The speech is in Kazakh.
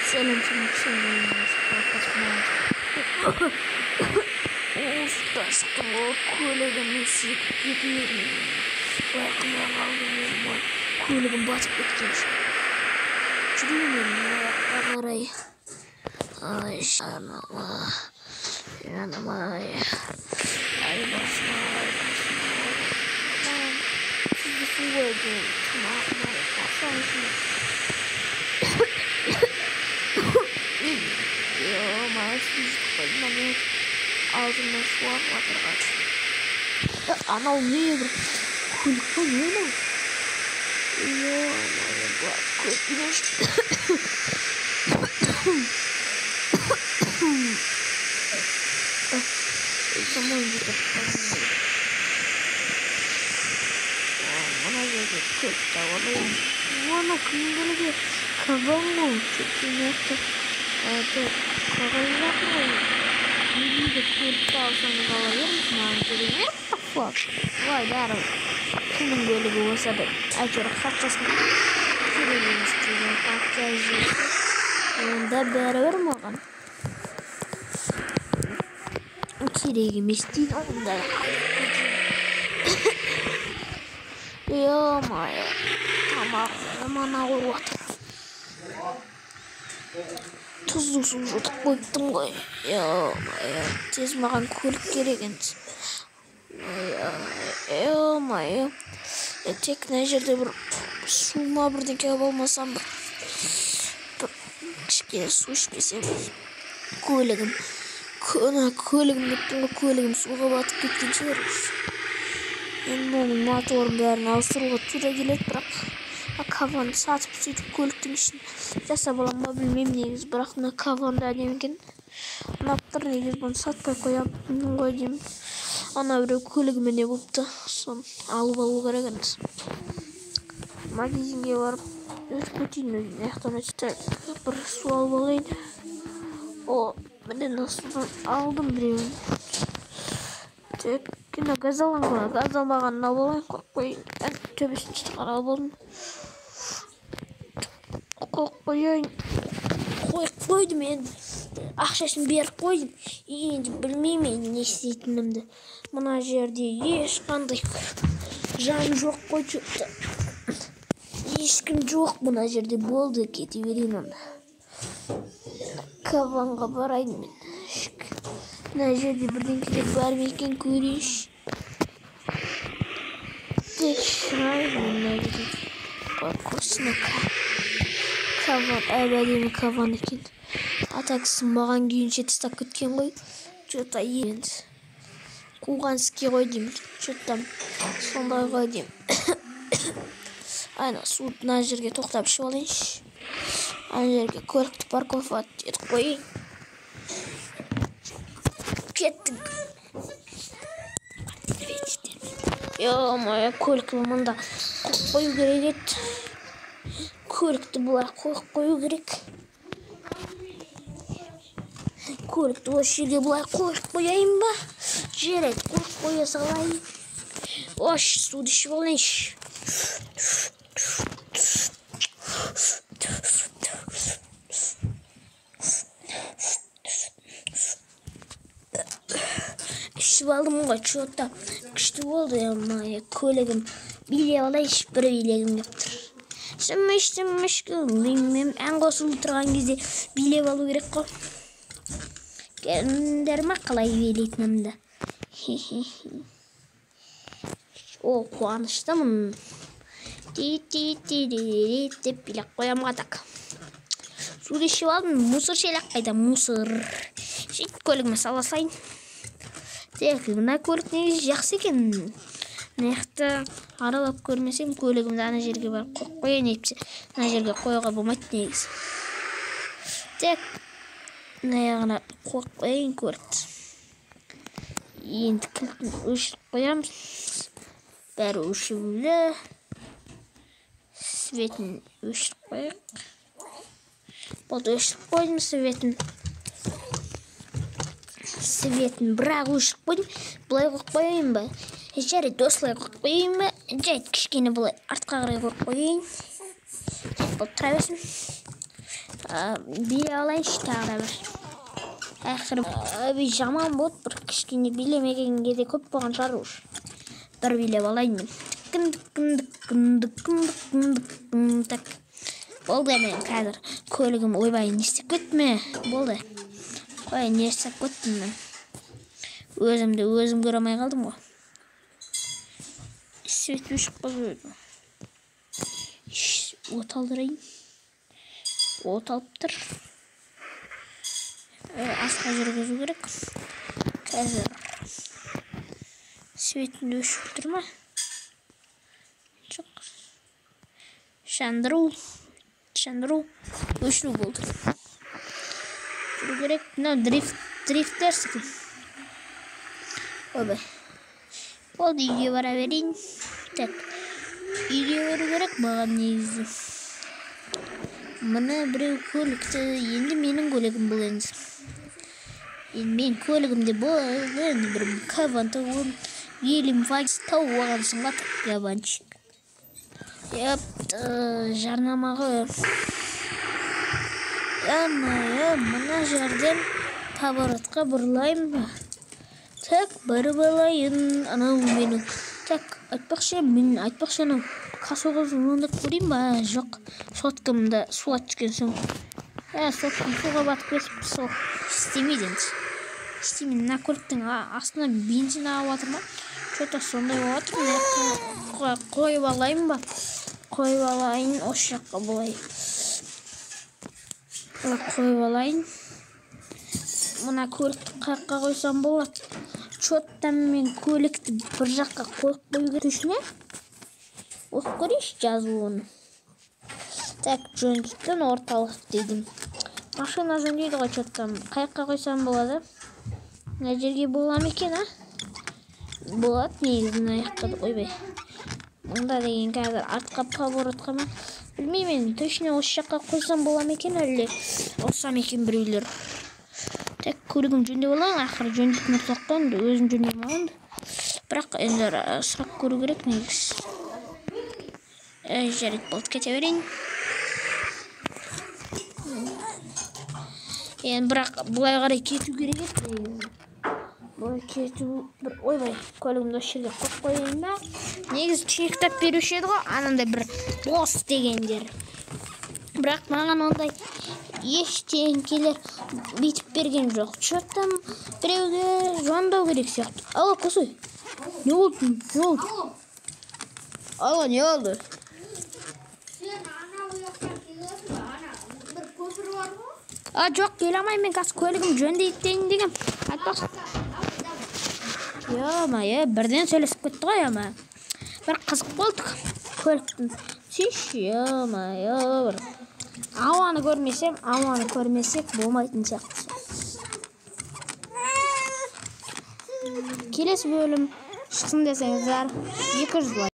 Сәлем, сәлем, сәлем. Уста шықтым ғой, көлігіммен секіп кетіп едім. Байқамай қалдым мен, көлігім батып кеткен. Жүрейін мен мына жаққа қарай. Ай, жаным, жаным, ай. Ай, басым, ай, басым. Сізді су ғой деймін. Тамағым ай, басам. Ё-моё, су жұтып қойдым, ана аузымнан су ағып жатыр қазір. Анау не бір көлік па, не анау? Ё-моё, былай көлік заман жұтып қалдым. Мына жерде көлік та бар. Анау кімнің көлігі? Кабан ғой. Че-то қағаз жатыр ғой. Не дейді, көлікті алсаңыз ала беріңіз, маған керек емес. What the fuck? Ой, бәрі кімнің көлігі болса да әйтеуір хат жазсын. Керек емес деген хат жазып. Онда бәрібір маған. Керек емес дейді онда. Ё-моё, тамағым жаман ауырып жатыр. Тұзды су жұтып қойыптым ғой. Ё-моё, тез маған көлік керек енді. Ё-моё, тек мына жерде бір су ма бірдеңке болмасам, бір кішкене су ішпесем, көлігім, көлігім кеттім ғой, көлігім суға батып кеткен шығар. Енді оның моторын бәрін ауыстыруға тура келеді, бірақ каванды сатып сөйтіп көліктің ішін жасап аламын ба білмеймін негізі, бірақ мына каван да әдемі екен, ұнап тұр негізі, бұны сатпай қоямын ғой деймін. Ана біреу көлігіме не болыпты, соны алып алу керек енді. Магазинге барып өтіп кетейін өзім, мына жақтан өтіп бір су алып алайын. О, міне мына судан алдым біреуін. Тек мына газ алған ғой, газ алмағанын алып алайын, қойып қояйын. Төбесін шығара алып алдым. Қойып қояйын. Қойып қойдым енді. Ақшасын беріп қойдым. Енді білмеймін енді не істейтінімді. Мына жерде ешқандай жан жоқ қой, че-то. Ешкім жоқ мына жерде, болды, кете берейін онда. Каванға барайын мен. Мына жерде бірдеңкелер бар ма екен көрейінші. Тек шығайын мына жерде. Құрсын, каван, әп-әдемі каван екен. Ата сынбаған күйінше тастап кеткен ғой. Че-то енді қуған іске ғой деймін. Че-то сондай ғой деймін. Ана суды мына жерге тоқтап ішіп алайыншы. Ана жерге көлікті парковать етіп қояйын. Кеттік. Ё-моё, көлікті мында қойып қою керек еді. Көлікті былай қойып қою керек. Көлікті осы жерге былай қойып қояйын ба? Жарайды, қойып қоя салайын. Ош, суды ішіп алайыншы. Ішіп алдым ғой, че-то күшті болды. Ё-моё, көлігім билеп алайыншы, бір билегім келіп тұр. Шымыш, шымыш, мен ән қосылып тұрған кезде билеп алу керек қой. Көрдіңдер ма қалай билейтінімді? О, қуаныштымын. Ти-ти-ти-ти-ти деп билеп қоямын ғой так. Суды ішіп алдым, мусор шелек қайда, мусор. Сөйтіп көлігіме сала салайын. Тек мына көлік негізі жақсы екен. Мына жақта аралап көрмесем, көлігімді ана жерге барып қойып қояйын, әйтпесе мына жерге қоюға болмайды негізі. Тек мына жағына қойып қояйын көлікті. Енді кілтін өшіріп қоямыз. Бәрі өшірулі. Светін өшіріп қояйық. Болды, өшіріп қойдым светін. Светін бірақ өшіріп қойдым. Былай қойып қояйын ба? Жарайды, осылай қойып қояйын ба? Жарайды, кішкене былай артқа қарай қойып қояйын. Болып тұра берсін. Билеп алайыншы тағы да бір. Ақыры жаман болды, бір кішкене билемегенге де көп болған шығар уже. Бір билеп алайын мен. Тікін. Так. Болды, мен қазір көлігім, ойбай, не істеп кеттім ме? Болды. Ой, не істеп кеттім мен? Өзімді өзім көре алмай қалдым ғой. Свет өшіп қалып еді. От алдырайын. От алып тұр. Асқа жүргізу керек. Қазір светін өшіп тұр ма? Жоқ. Жандыру, өшіру болды. Жүру керек. Мынау дрифтер секілді. Ойбай. Болды, үйге бара берейін. Так. Үйге бару керек маған негізі. Мына біреу көлікті, енді менің көлігім бұл енді. Енді мен көлігімде болды, енді бір каванты Гелендваген тауып алғансың ғой, каванчик. Епті, жарнама ғой. Мына жерден поворотқа бұрылайын ба? Так, барып алайын. Анау менің. Так, айтпақшы, мен айтпақшы анау кассаға звондап көрейін ба? Жоқ, соткамда суға түскен соң. Соткам суға батып кетіп, сол істемейді енді. Істемейді. Мына көліктің астына бензин ағып жатыр ма? Что-то сондай болып жатыр. Мына қойып алайын ба? Қойып алайын, осы жаққа былай. Қойып алайын. Мына көлікті қаяққа қойсам болады? Чё-то мен көлікті бір жаққа қойып қою керек. Точно? Оқып көрейінші жазуын. Так, жөндейтін орталық дедім. Машина жөндейді ғой, чё-то. Қаяққа қойсам болады? Мына жерге бола ма екен, а? Болады негізі мына жаққа. Ойбай. Мұнда деген қазір артқа поворотқа ма? Білмеймін енді, точно осы жаққа қойсам бола ма екен, әлде ұрсам екен біреулер. Так, көлігім жөндеп алайын, ақыры жөндейтін орталық қой енді, өзім жөндеп алайын. Бірақ енді сұрап көру керек негізі. Жарайды, болды, кете берейін. Енді бірақ былай қарай кету керек еді негізі. Былай кету бір, ойбай, көлігімді осы жерге қойып қояйын ба? Негізі чектап беруші еді ғой, анандай бір бос дегендер. Бірақ маған ондай ештеңкелер бүйтіп берген жоқ. Чё-то біреуге звондау керек сияқты. Алло, Косой. Не болды? Не болды? Алло, не болды? Сен анау жақтан келесің ба? Ана бір көпір бар ғой? А, жоқ, келе алмаймын, мен қазір көлігім жөндейін дегем. Айтпақшы. Ё-моё, бірден сөйлесіп кетті ғой, ё-моё. Бір қызық болдық көліктің. Сүйші, ё-моё, бір. Ауаны көрмесем, ауаны көрмесек болмайтын сияқты. Келесі бөлім шықсын десеңіздер, 200 лайк.